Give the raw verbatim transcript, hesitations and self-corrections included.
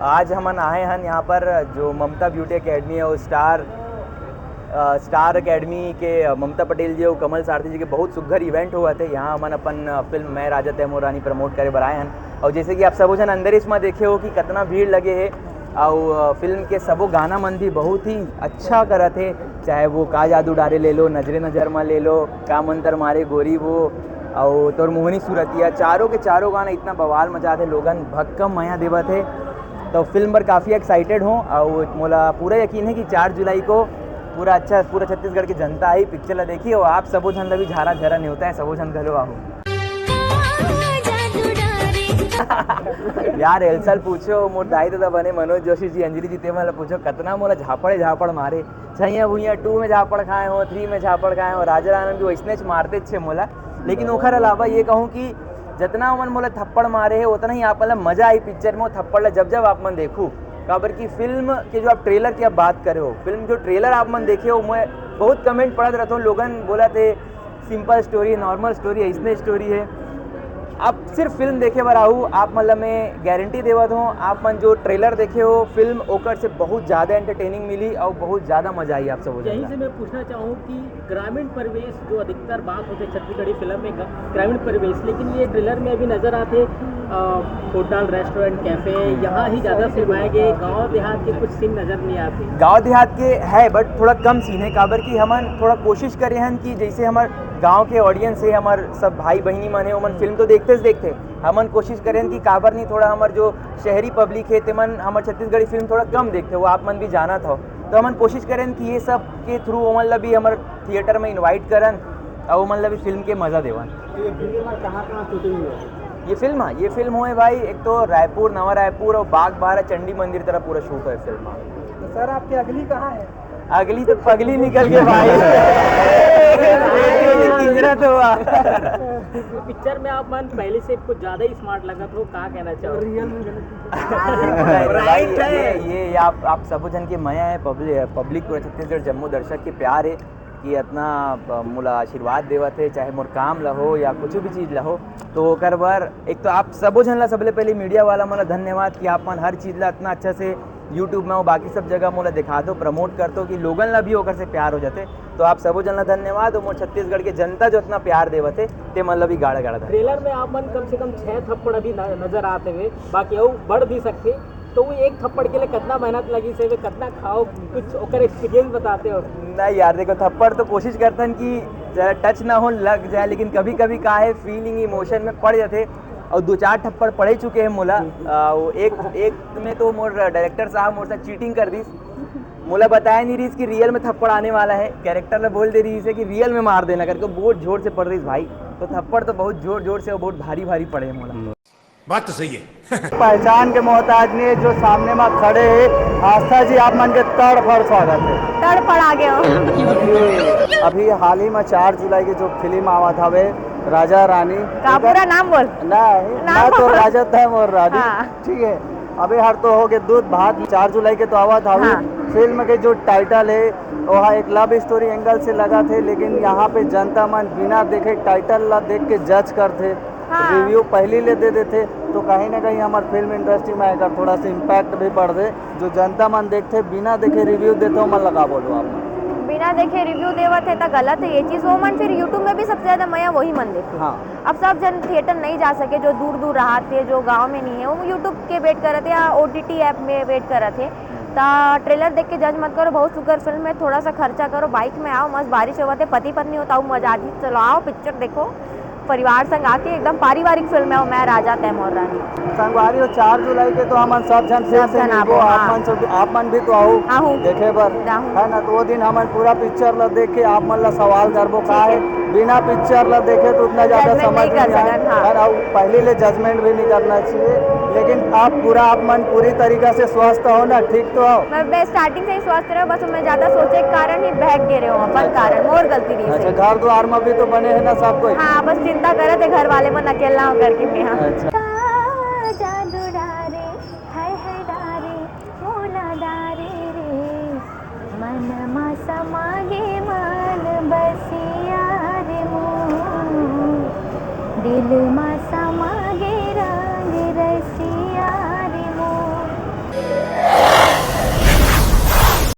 आज हमन आए हन यहाँ पर, जो ममता ब्यूटी एकेडमी है, वो स्टार, अ, स्टार एकेडमी के, अ, ममता पटेल जी और कमल सारथी जी के बहुत सुघर इवेंट होवत हे। यहाँ हमन अपन, अ, फिल्म मैं राजा तै मोर रानी प्रमोट करे बर आए हन। और जैसे कि आप सबो झन अंदर इसमें देखे हो कि कितना भीड़ लगे हे, और, अ, फिल्म के सबो गाना मन भी बहुत ही अच्छा करत हे, चाहे वो का जादू डारे ले लो, नजरे नजर मा ले लो, का मंतर मारे गोरी वो, और तोर मोहनी सूरतिया, चारों के चारों गाना इतना बवाल मचात हे, लोगन भक्कम मया देवत हे। तो फिल्म बर काफ़ी एक्साइटेड हों, और मोला पूरा यकीन है कि चार जुलाई को पूरा अच्छा, पूरा छत्तीसगढ़ की जनता ही पिक्चर ला देखी, और आप सबो झन ला भी झारा झरा नेवता है, सबो झन घलो आहू। यार, एल्सल पूछो, मोर दाई ददा बने मनोज जोशी जी, अंजलि जी, ते मन ला पूछो, कतना मोला झापड़े झापड़ मारे। छैया भुइया टू में झापड़ खाए हो, थ्री में झापड़ खाए हो, राजा रानी भी वैसने च मारते छे मोला। लेकिन ओखर अलावा ये कहूँ कि जितना ओमन मोला थप्पड़ मारे हे, उतना ही आप मन ला मजा आई पिक्चर में, वो थप्पड़ ला जब जब आप मन देखू। काबर कि फिल्म के जो आप ट्रेलर की आप बात करे हो, फिल्म जो ट्रेलर आप मन देखे हो, मैं बहुत कमेंट पढ़त रहता हूँ, लोगन बोलत हे, सिंपल स्टोरी, नॉर्मल स्टोरी, ऐसने स्टोरी है। आप सिर्फ फिल्म देखे बर आहू, आप मन ला मैं गारंटी देवत हूँ, आप मन जो ट्रेलर देखे हो फिल्म, ओकर से बहुत ज़्यादा एंटरटेनिंग मिली और बहुत ज़्यादा मजा आई आप सब यहीं से मैं पूछना चाहूँ कि ग्रामीण परिवेश जो अधिकतर बात होते छत्तीसगढ़ी फिल्म में ग-, ग्रामीण परिवेश, लेकिन ये ट्रेलर में अभी नजर आते, अ, होटल, रेस्टोरेंट, कैफे, यहाँ ही ज़्यादा फिल्माए गए, गांव देहात के कुछ सीन नजर नहीं आते। गांव देहात के है, बट थोड़ा कम सीन है, काबर कि हमन थोड़ा कोशिश करे हन कि जैसे हमर गांव के ऑडियंस है, हमर सब भाई बहिनी मन है, ओमन फिल्म तो देखते से देखते, हमन कोशिश करे हन कि काबर नहीं थोड़ा हमर जो शहरी पब्लिक है, तेमन हमर छत्तीसगढ़ी फिल्म थोड़ा कम देखते, वो आप मन भी जानत हो। तो हमन कोशिश करे हन कि ये सब के थ्रू ओमन ला भी हमर थिएटर में इनवाइट करन, और ओमन ला भी फिल्म के मजा देवन। तो ये फिल्म में कहाँ कहाँ शूटिंग हुआ है? ये फिल्म, हाँ, ये फिल्म हुए भाई, एक तो रायपुर, नवा रायपुर और बाग बारा चंडी मंदिर तरफ पूरा शूट है फिल्म। तो सर, आपकी अगली कहाँ है? अगली तो पगली निकल के भाई। पिंजरा तो हुआ। पिक्चर में आप मन पहले से कुछ ज्यादा ही स्मार्ट लगत हो, का कहना चाहो? रियल में गलत। राइट है। ये, ये आप, आप सबो झन के मया है, पब्लिक, पब्लिक पूरा छत्तीसगढ़ जम्मो दर्शक के प्यार है कि इतना, अ, मोला आशीर्वाद देवत है, चाहे मोर काम ला हो या कुछ भी चीज़ ला हो। तो ओकर बर एक तो आप सबो झन ला सबले पहले मीडिया वाला मन ला धन्यवाद कि आप मन हर चीज़ ला इतना अच्छा से YouTube में और बाकी सब जगह मोला दिखा दो, प्रमोट कर दो कि लोगन ला भी ओकर से प्यार हो जाते। तो आप सबो झन ला धन्यवाद और मोर छत्तीसगढ़ के जनता जो इतना प्यार देवत है, ते मन ला भी गाड़ा गाड़ा धन्यवाद। ट्रेलर में आप मन कम से कम छह थप्पड़ अभी न-, नजर आते हुए, बाकी अउ बढ़ भी सकते, तो वो एक थप्पड़ के लिए कितना मेहनत लगी से, वे कितना खाओ, कुछ ओकर एक्सपीरियंस बताते हो? नहीं यार, देखो, थप्पड़ तो कोशिश करथन कि जरा टच ना हो, लग जाए, लेकिन कभी-कभी का है, फीलिंग, इमोशन में पड़ जाते, और दो चार थप्पड़ पड़ ही चुके हैं मोला। आ, वो एक, एक में तो मोर डायरेक्टर साहब मोर साथ चीटिंग कर दीस, मोला बताया नहीं रहीस कि रियल में थप्पड़ आने वाला है, कैरेक्टर ने बोल दे रहीस है कि रियल में मार देना करके, बहुत जोर से पड़ रहीस भाई, तो थप्पड़ तो बहुत जोर जोर से और बहुत भारी भारी पड़े हैं मोला। बात तो सही है। पहचान के मोहताज नहीं है, जो सामने में खड़े हैं, आस्था जी, आप मन के तड़ फड़ स्वागत है। तड़ फड़ आ गए हो। अभी हाल ही में चार जुलाई के जो फिल्म आवत हवे, राजा रानी, का ओकर पूरा नाम बोल। नहीं, नाम मैं तो बोल। राजा तै मोर रानी। हाँ। ठीक है, अबे हर तो हो गए दूध भात, चार जुलाई के तो आवत हवे। हाँ। फिल्म के जो टाइटल है, वो एक लव स्टोरी एंगल से लगथे, लेकिन यहाँ पे जनता मन बिना देखे टाइटल ला देख के जज करथे, हाँ। रिव्यू पहली ले दे देथे, तो कहीं ना कहीं हमर फिल्म इंडस्ट्री में एकर थोड़ा सा इम्पैक्ट भी पड़थे। जो जनता मन देखथे, बिना देखे रिव्यू देथे, ओमन ला का बोलहू आप? बिना देखे रिव्यू देवत हे त गलत है ये चीज़। वो मन फिर YouTube में भी सबसे ज़्यादा मया वही मन देखथे। हाँ। अब सब झन थिएटर नहीं जा सके, जो दूर दूर रहत हे, जो गाँव में नहीं है, वो YouTube के वेट करत हे या OTT ऐप में वेट करत हे। त ट्रेलर देख के जज मत करो, बहुत सुघर फिल्म है, थोड़ा सा खर्चा करो, बाइक में आओ, मस्त बारिश होवत हे, पति पत्नी हो त अउ मजा आही, चलो आओ पिक्चर देखो, परिवार संग आके एकदम पारिवारिक फिल्म है, मैं राजा तै मोर रानी। संगवारी हो, चार जुलाई के तो हमन सब झन फिर सब से झन मिलबो, आबो, आप हाँ। मन सब, आप मन भी तो आहू आहू। देखे बर, आहू। है ना? तो वो दिन हमन पूरा पिक्चर ला देख के आप मन ला सवाल करबो, ठीक का है। है, बिना पिक्चर ला देखे तो उतना ज्यादा जजमेंट समझ नहीं कर नहीं आए, सकन, हाँ। है ना? पहले ले जजमेंट भी नहीं करना चाहिए, लेकिन आप पूरा, आप मन पूरी तरीका से स्वस्थ हो ना, ठीक तो हो? मैं, मैं स्टार्टिंग से ही स्वस्थ रहे, बस मैं ज्यादा सोचे के कारण ही बहक गे रहे हो, अपन अच्छा। कारण, मोर गलती रही अच्छा, से। घर द्वार में भी तो बने है ना सब कोई? हाँ, बस चिंता करत है घर वाले मन, अकेला हो करके मैं, हाँ। अच्छा।